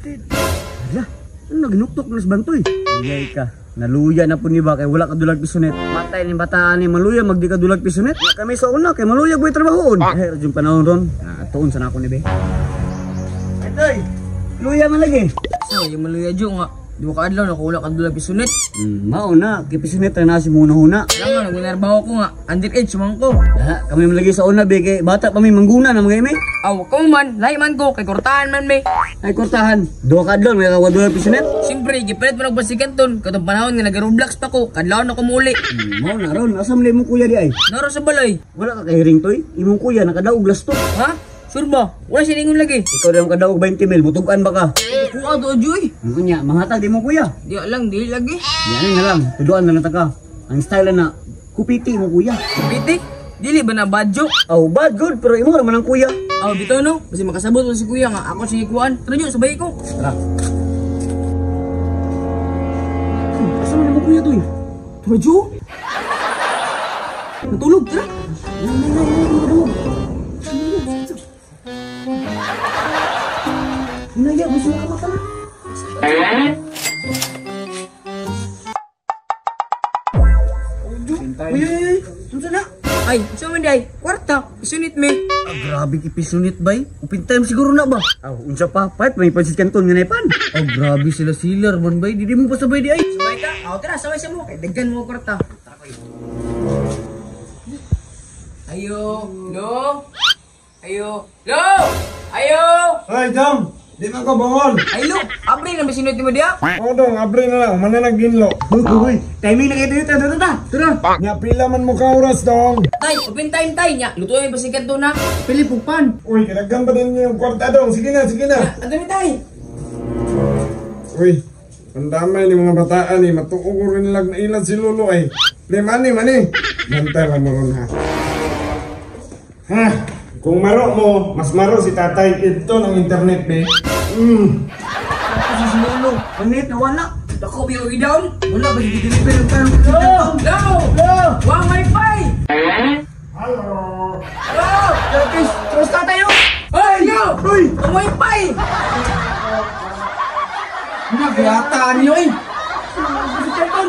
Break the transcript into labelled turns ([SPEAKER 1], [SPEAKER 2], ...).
[SPEAKER 1] Hala, ano naginuktok na sa bantoy? Iyay ka. Naluya na po ni ba kay wala ka dulag pisunet. Matay ni bataan ni maluya magdi ka dulag pisunet. Kami sa una kay maluya goy trabahoon. Eh, radyo panahon ron. Tuon sa nako ni be. Itoy, luya man lagi.
[SPEAKER 2] So, yung maluya jo nga. Di ko kaadlaw na wala ka dulag pisunet.
[SPEAKER 1] Mao na, kay pisunet ra na si muna-huna.
[SPEAKER 2] Lang nga nagnarbaho ko nga, underage man ko.
[SPEAKER 1] Ha, kami man lagi sa una be kay bata pa mi mangguna na mga ime.
[SPEAKER 2] Aw, kamo man, lahi man ko kay kortahan man me.
[SPEAKER 1] Ay kortahan, duha ka adlaw may kawa dulag pisunet.
[SPEAKER 2] Siyempre, gipalit mo nagbasikanton katong panahon nga nag-Roblox pa ko, kadlawon ako muli.
[SPEAKER 1] Mao na ron, asa man imong kuya di ay?
[SPEAKER 2] Naro sa balay.
[SPEAKER 1] Wala ka kahiring toy, imong kuya nakadaog lasto.
[SPEAKER 2] Ha? Sure ba? Wala siya ningon lagi.
[SPEAKER 1] Ikaw daw kadaog 20 mil, mutugan ba ka?
[SPEAKER 2] Kuha to, Joy.
[SPEAKER 1] Ang kunya, manghatag di mo kuya.
[SPEAKER 2] Di lang, di lagi.
[SPEAKER 1] Yan na lang, tuduan na lang ka. Ang style na, kupiti mo kuya.
[SPEAKER 2] Piti? Dili ba na badyo?
[SPEAKER 1] Oh, bad good, pero imo raman ang kuya.
[SPEAKER 2] Aw, bitaw no. Basi makasabot mo si kuya nga ako siya ikuan. Tara Jo, sabay ko.
[SPEAKER 1] Tara. Asa man mo kuya toy?
[SPEAKER 2] Tara Jo. Natulog, tara.
[SPEAKER 1] Nay, nay, nay, nay, Naya, gusto mo mata na. Uy, uy, uy, unsa na?
[SPEAKER 2] Ay, unsa man day? Kwarta, isunit me.
[SPEAKER 1] Ah, grabe ipisunit bay. Upin time siguro na ba? Aw, unsa pa? Pipe may pansit kanton nga naipan. Oh, grabe sila silar man bay. Dili mo pa sabay di ay.
[SPEAKER 2] Sabay ka? Aw, tara, sabay sa mo. Kay daghan mo kwarta. Tara koy. Ayo, lo. Ayo, lo. Ayo.
[SPEAKER 3] Ay, Dong! Di man ko bangol!
[SPEAKER 2] Ay, lo. Abri na bisinot mo diya.
[SPEAKER 3] Oo, Dong, abri na lang. Mananag ginlo.
[SPEAKER 1] Uy, uy, timing na kayo dito. Tara, tara, tara.
[SPEAKER 3] Nya, pila man mo ka oras, Dong.
[SPEAKER 2] Tay, open time tay nya. Luto yung basikan to na. Pili pugpan.
[SPEAKER 3] Uy, kinaggan pa din yung kwarta, Dong. Sige na, sige na.
[SPEAKER 2] Ang dami tay.
[SPEAKER 3] Uy, ang damay ni mga bataan eh. Matuo ko rin lang na ilan si Lolo ay. Di, mani, mani. Bantay lang mo ron, ha. Ha? Kung maro mo, mas maro si tatay. Ito ng internet, be.
[SPEAKER 1] Ako si Lolo. Panit na wala.
[SPEAKER 2] Dako, biyo down.
[SPEAKER 1] Wala ba deliver ang kanong
[SPEAKER 2] Lo! Lo!
[SPEAKER 1] Lo!
[SPEAKER 2] Wa wifi!
[SPEAKER 3] Hello!
[SPEAKER 2] Lo!
[SPEAKER 1] Turkish, trust tayo.
[SPEAKER 2] Ay, lo!
[SPEAKER 1] Uy!
[SPEAKER 2] Ang wifi!
[SPEAKER 1] Naglataan niyo eh. Pansit kanton.